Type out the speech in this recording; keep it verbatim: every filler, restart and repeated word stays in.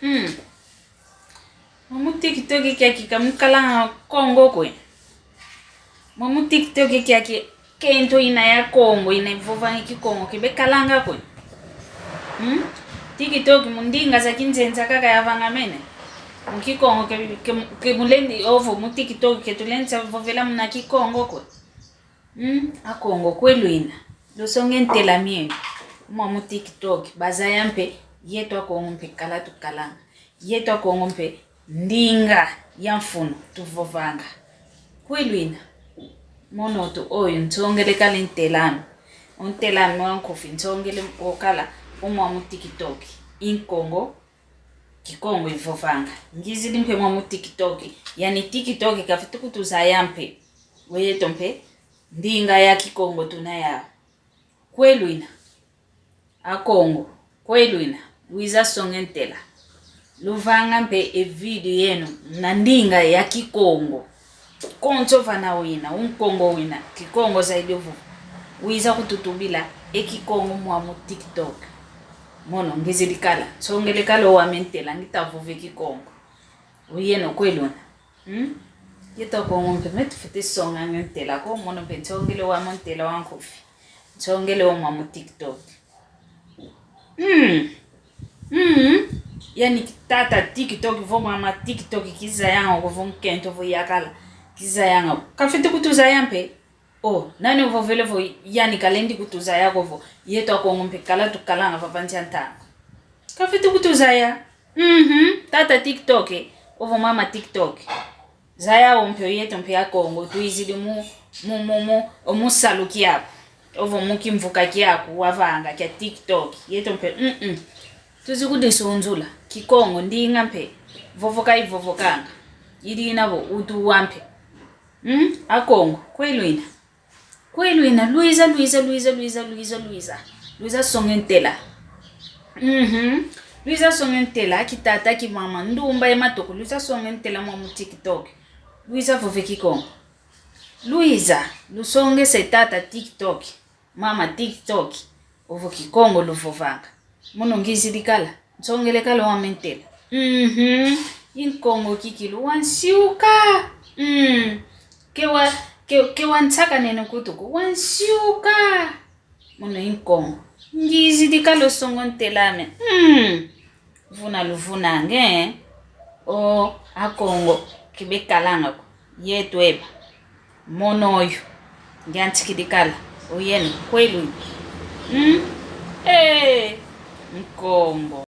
Mm. Mwa mu TikTok kiaki ka mukalanga Kongo kwe. Mwa mu TikTok kiaki kento ina ya Kongo, ina ivovanga Kikongo ke bekalanga kwe. Mm? TikTok mu ndinga za kinzenza kaka yavangamene. Mu Kikongo ke, ke, ke mulendi ovo mu TikTok ke tulendi sa vovela muna Kikongo kwe. Mm, Akongo, kwe lwina. Lusonge ntela mienyu. Mwa mu TikTok, bazaya mpe, yeto Akongo mpe kala tukalanga. Yeto Akongo mpe ndinga ya mfunu tuvovanga. Kwe lwina. Mono tu oyu, nsongele kala ntela mi. O ntela mi wa nkufi, nsongele o kala, o mwa mu TikTok. I Nkongo, Kikongo ivovanga. Ngizidi mpe mwa mu TikTok. Yani TikTok kafwete kutuzaya mpe. Weyeto mpe, ndinga ya Kikongo tuna yau. Kwe lwina. Akongo. Kwe lwina. Lwiza songe ntela. Luvanga mpe e video yeno na ndinga ya Kikongo. Konso vana wina, u Nkongo wina, Kikongo zaidi ovu. Wiza kututubila e Kikongo mwa mu TikTok. Mono ngizidi kala. Nsongele kala o wame ntela, ngita vova e Kikongo. Oyeno kwe lwina. Hmm? Yeto Akongo mpe me tufwete songa nge ntela ko, mono mpe nsongele o wame ntela wa nkufi. Nsongele o mwa mu TikTok. Mm. Mm. Yani tata TikTok vo mama TikTok kizayanga ko vo nkento vo yakala. Kizayanga. Kafwete kutuzaya mpe. Oh, nani ovovele vo yani kalendi kutuzaya ko vo. Yeto Akongo mpe kala tukalanga vava nsi a ntangu. Kafwete kutuzaya. Mhm. Tata TikTok. Ovo mama TikTok. Zaya o mpe oyeto mpe Akongo, twizidi mu, mu, mu, mu, mu salu kiaku, ovo mu kimvuka kiaku, wavanga kia TikTok, yeto mpe, mm-mm. Tuzi kudisunzula, Kikongo, ndinga mpe, vovoka ivovokanga, idina vo utu wa mpe. Mm? Akongo, kwe lwina. Kwe lwina, lwiza, lwiza, lwiza, lwiza, lwiza, lwiza. Lwiza songe ntela. Mhm. Lwiza songe ntela, kitata, kimama, ndumba ye matoko, lwiza songe ntela mwa mu TikTok. Lwiza vove Kikongo. Lwiza, lusongese tata TikTok, mama TikTok, ovo Kikongo luvovanga. Mono ngizidi kala, nsongele kala o wame ntela. Mhm. I Nkongo kikilu wansiuka. Mm. Ke wa, ke, ke wansakanene kutuku. Wansiuka. Mono i Nkongo. Ngizidi kala o songo ntela ame. Mm. Vuna luvunange. O Akongo. Ke bekalanga ko. Yeto eba. Mono oyu. Ngiantikidi kala. Oyeno. Kwe lwina. Mm. Eh. Nkongo.